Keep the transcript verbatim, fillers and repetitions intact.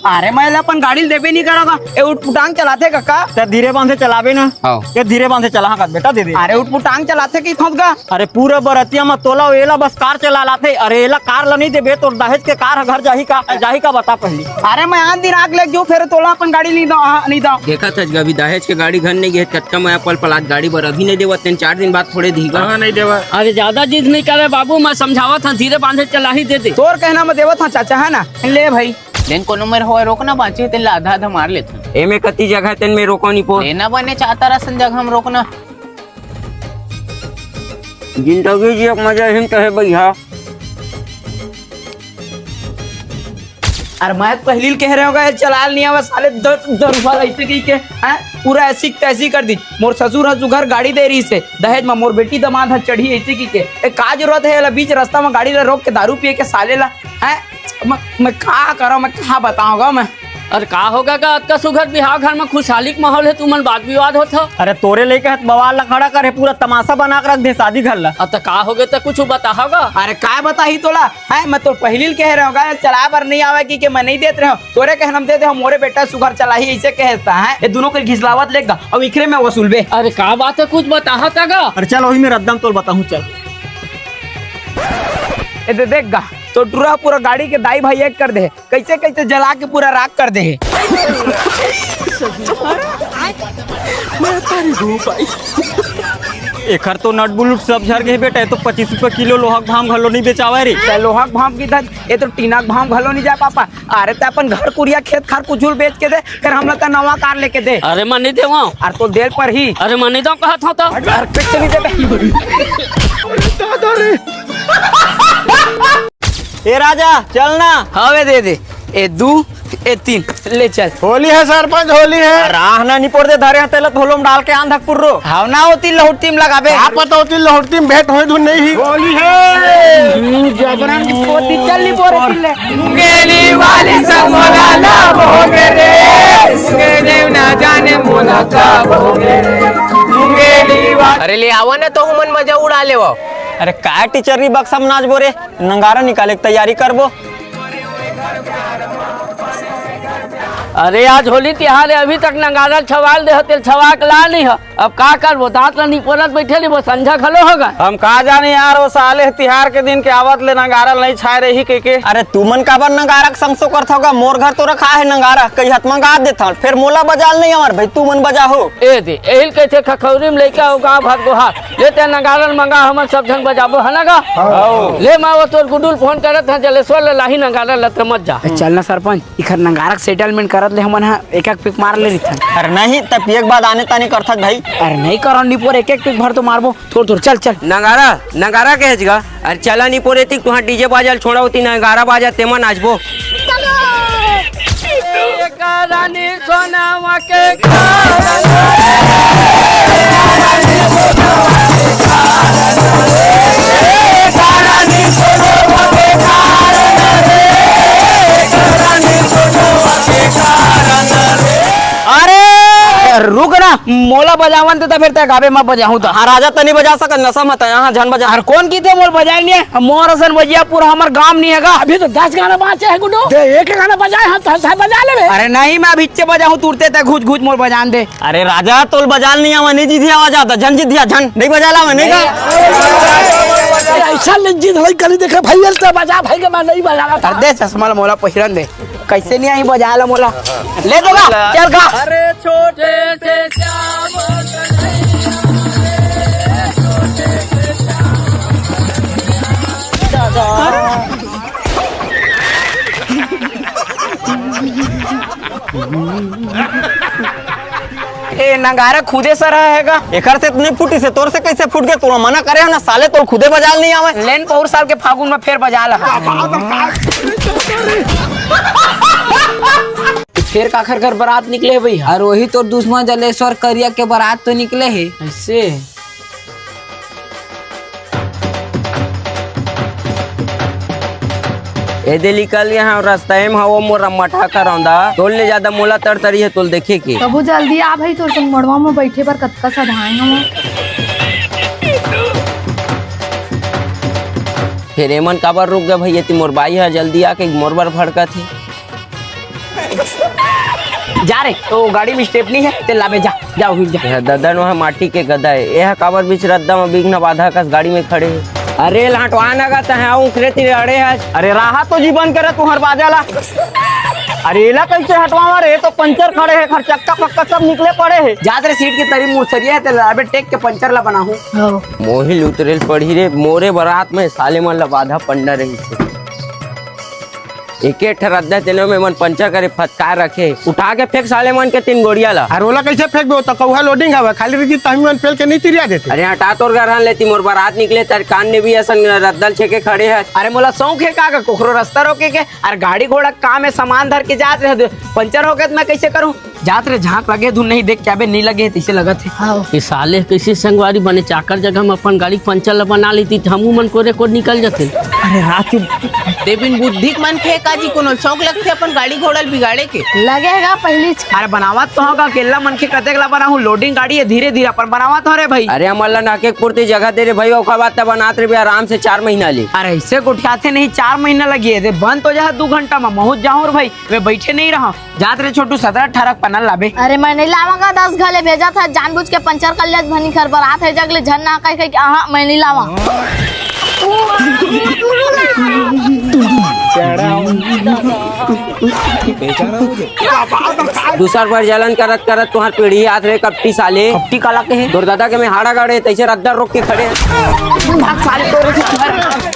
अरे, मैं एला अपन गाड़ी ल देबे नहीं करोगा। ए उटपुटांग चलाथे कका। ते धीरे बांधे चलाबे ना। हाँ। ये धीरे बांधे चला, हाँ, बेटा, दे दे। अरे, उटपुटांग चलाथे कि थोंद का? अरे, पूरा बरतिया में तोला एला बस कार चला लाथे। अरे, एला कार ला नहीं देबे, तोर दहेज के कार ह घर जाही का, जाही का, बता पहली। अरे, मैं आन दिन आग लग जाऊँ, फिर तोला अपन गाड़ी नहीं दो, हाँ, नहीं दो। देखा था अभी दहेज के गाड़ी घर नहीं गए, कतका मैं पल पलात गाड़ी बर अभी नहीं देवत, तेन चार दिन बाद थोड़े दीगा। हाँ, नहीं देवा। अरे, ज्यादा जिद नहीं करे बाबू, मैं समझावत हूँ, धीरे बांधे चलाही दे दे। तोर कहना मैं देवत हूँ चाचा, है ना? ले भाई। लेन कोनो मेर होय रोकना बांचे, तेन ला आधा आधा मार लेथन। एमे कति जगह तेन में रोको निपोर। लेना बने चाहता रसन जगह हम रोकना। जिंदगी जी एक मजा हिम तो है भैया। अरे मैं पहली ल कह रहे होगा, ये चलाल नहीं आवा साले, दर-, दरुफा ऐसे की के, हैं? पूरा ऐसी तैसी कर दी। मोर ससुर ह सुघर गाड़ी दे रही से दहेज में, मोर बेटी दमाद ह चढ़ी ऐसे की के। ए, का जरूरत है एला बीच रास्ता में गाड़ी ला रोक के दारू पिए के साले ला, हैं? मैं, मैं का करो, मैं का बताऊंगा मैं? अरे का होगा का, अतका सुघर बिहाव घर में खुशहाली के माहौल है, तुमन बात विवाद होत हो। अरे तोरे लेके हत बवाल ला खड़ा करे, पूरा तमाशा बना के रख दे शादी घर ला। अब त का होगे त कुछ बताहोगा? अरे का बताही तोला, हैं? मैं तो पहली ल कह रहे होगा, चला बर नहीं आवे कि, कि मैं नहीं देत रहे हूँ। तोरे कहना म दे दे, हम मोरे बेटा सुघर चलाही, ऐसे कहता है। ये दोनों के घिसलावत लेगा, अब इखरे में वसूलबे। अरे का बात है, कुछ बताहा तगा? अरे चल, वही में रद्दम तोल बताहूँ, चल। ए दे देख गा, तो टूरा पूरा गाड़ी के दाई भाई एक कर दे, कैसे कैसे जला के पूरा राख कर दे। एखर तो नट बुलट सब झर गए बेटा, ये तो पच्चीस रुपए किलो लोहा के भाव घलो नहीं बेचावे रे। ते लोहा के भाव की था, ये तो टीना के भाव घलो नहीं जा पापा। अरे ते अपन घर कुरिया खेत खार कुछ बेच के दे, फिर हमला ते नवा कार लेके दे। अरे मैं नहीं देवा। अरे तो देल पर ही। अरे मैं नहीं दो कहा था तो। अरे कैसे नहीं देबे? ए राजा, चल ना। हवे दे दे। ए दू, ए तीन, ले चल। होली है सरपंच, होली है। राह ना निपोर दे धरे हते ला धोलो में डाल के आंधक पुर्रो। हाव ना होती लहुटी में लगाबे। का पता होती लहुटी में भेंट होई धुन नहीं ही। होली है। हम्म, जबरन की पोती चल निपोर तिल्ले। मुंगेली वाली समोला ला भोगे रे। मुंगेली ना जाने मोला का भोगे रे। मुंगेली वाली। अरे ले आवा ना तो हमन मजा उड़ा लेवा। अरे का टीचर री बक्सा में नाचबो रे, नंगारा निकाले के तैयारी करबो। अरे आज होली तिहार है, अभी तक नंगारा छवाल दे हते, छवा के ला नहीं है। अब का करबो, दांत ला निपोरत बैठे रहिबो, संझा घलो होगा। हम का जाने यार, वो साले तिहार के दिन के आवत ले नंगारा नहीं छाए रही के के। अरे तुमन काबर नंगारा के संसो करत होगा, मोर घर तो रखा है नंगारा, कई हाथ मंगा देथन, फिर मोला बजाल नहीं हमार भाई, तुमन बजा हो। ए दे, एहिल कहिथे खखौरी में लइका हो गाँव भर गोहार। ले ते नगारन मंगा, हमन सब झन बजाबो, है ना गा? हाँ। ले माँ, वो तोर गुड्डू ल फोन करत हन, जलेश्वर ले लाही नगारन ल, ते मत जा। ए, चल ना सरपंच, इखर नगारा के सेटलमेंट करत ले हमन ह एक एक पिक मार ले रहिथन। अरे नहीं, त पिए के बाद आने ताने करथक भाई। अरे नहीं करो निपोर, एक एक पिक भर तो मारबो, थोड़ थोड़, चल चल। नगारा, नगारा के हजगा? अरे चला निपोर एतिक, तुहां डीजे बाजा ल छोड़ा होती, नगारा बाजा तेमा नाचबो। रानी सोनावा के अरे रुक ना, मोला बजावन ते, त फिर ते गाबे, मैं बजाहूं त। हाँ राजा, तनी बजा सकत, नशा मत है, हाँ झन बजा। अरे कोन किथे मोर बजाए नहीं है, मोर असन बजिया पूरा हमर गांव नहीं है गा। अभी तो दस गाना बांचे है गुड्डू। दे, एक गाना बजाए, हम तो बजा लेबे। अरे नहीं, मैं अभी इच्चे बजाहूं, तुरते ते घुच घुच मोर बजान दे। अरे राजा, तोल बजाल नहीं आवा, नहीं जिधिया आवा जाता, झन जिधिया, झन, नहीं बजाला मैं, नहीं गा। ऐसा ले जिद होई करी देखे, भाई, ये तो बजा, भाई, के मैं नहीं बजाला था। अरे दे चश्मा ला मोला पहिरन दे, कैसे नहीं आई बजाला मोला, ले दो गा, चल गा। अरे छोटे से श्याम ए, नगारा खुदे सरा है गा। एकर से तो नहीं फूटी से, तोर से कैसे फूट गया? तोला मना करे हो ना साले, तोर खुदे बजाल नहीं आवे। लेन पौर साल के फागुन में फेर बजा ला। फेर काखर घर बारात निकले है भैया? और वही तो दुश्मन जलेश्वर करिया के बारात तो निकले है। ऐसे? ए दे निकल गया हाँ, रास्ता में हवो मोर मठा करौंदा। तोल ले ज्यादा मोला तरतरी है, तोल देखे के। तबो जल्दी आ भाई, तोर संग मड़वा में बैठे बर कतका सधाए हवं। फिर एमन काबर रुक गए भैया? ती मोर बाई ह जल्दी आके मोर बर भड़कत हे। जा रे, तो गाड़ी में स्टेपनी हे, ते लाबे जा, जा उही जा। ए ददा, नोहा माटी के गदा हे, एहा काबर बीच रद्दा म बिघ्न बाधा कस गाड़ी में खड़े हे? अरे हटवा ना गा, तहे आऊ उखरे तीर अड़े हस। अरे राहा तो जीवन करे तुहर बाजा ला। अरे एला कइसे हटवावा रे, तो पंचर खड़े हे, खर चक्का पक्का सब निकले पड़े हे। जात रे सीट के तरी मुसरिया हे, ते लाबे टेक के पंचर ला बनाहूं। मोहिल उतरेल पड़ी रे, मोरे बरात में साले मन ला बाधा पड़ना रहिस हे। एके ठन रद्दा तेनो में मन पंचर करे फतकार रखे। उठा के फेंक साले मन के तीन गोड़िया ला। अरे ओला कइसे फेंकबे? ओ तो कौहा लोडिंग हवय, खाली रहितिस त हमन पेल के नइ तिरिया देते। अरे हटा तोर घर हन लेती, मोर बरात निकले तर कान ने भी असन रद्दा ल छेके खड़े हे। अरे मोला शौक हे का, का कोखरो रस्ता रोके के? अरे गाड़ी घोड़ा काम हे, सामान धर के जात रहे, पंचर हो गे त मैं कइसे करूं? जात रे झांक लगे धुन नहीं देख के आबे, नइ लगे हे तइसे लगत हे। हाँ। ये साले कइसे संगवारी बने, चाकर जगह में अपन गाड़ी के पंचर ला बना लेती त हमू मन कोरे कोर निकल जाते। अरे रात चुप। देबिन बुद्धि के मनखे का जी, कोनो शौक लगथे अपन गाड़ी घोड़ा ल बिगाड़े के? लगेगा पहली छ- अरे बनावत तो होगा, अकेला मनखे कतेक ला बनाहूं, लोडिंग गाड़ी हे, धीरे धीरे अपन बनावत हो रे भाई। अरे हमन ला नाके के पुरती जगह दे रे भाई, ओकर बाद त बनात रे भी आराम से चार महीना ले। अरे ऐसे गोठियाथे नहीं, चार महीना लगी हे, दे बंद तो जा दू घंटा में, महूं जाहूं रे भाई, मैं बैठे नहीं रहा। जात रे छोटू, सतरा अठारह पनल लाबे। अरे मैं नइ लावंगा, दस घले भेजत हे, जानबूझ के पंचर कर लेत भनी खर बरात हे जगले झन ना कहि कहि के, अहा, मैं नइ लावा। दूसर बार जलन करत करत तुहार पीढ़ी आत रे कपटी साले। कपटी काला के हे? तोर दादा के मैं हाड़ा गाड़े, तइसे रद्दा रोक के खड़े। भाग साले तोरे से घर।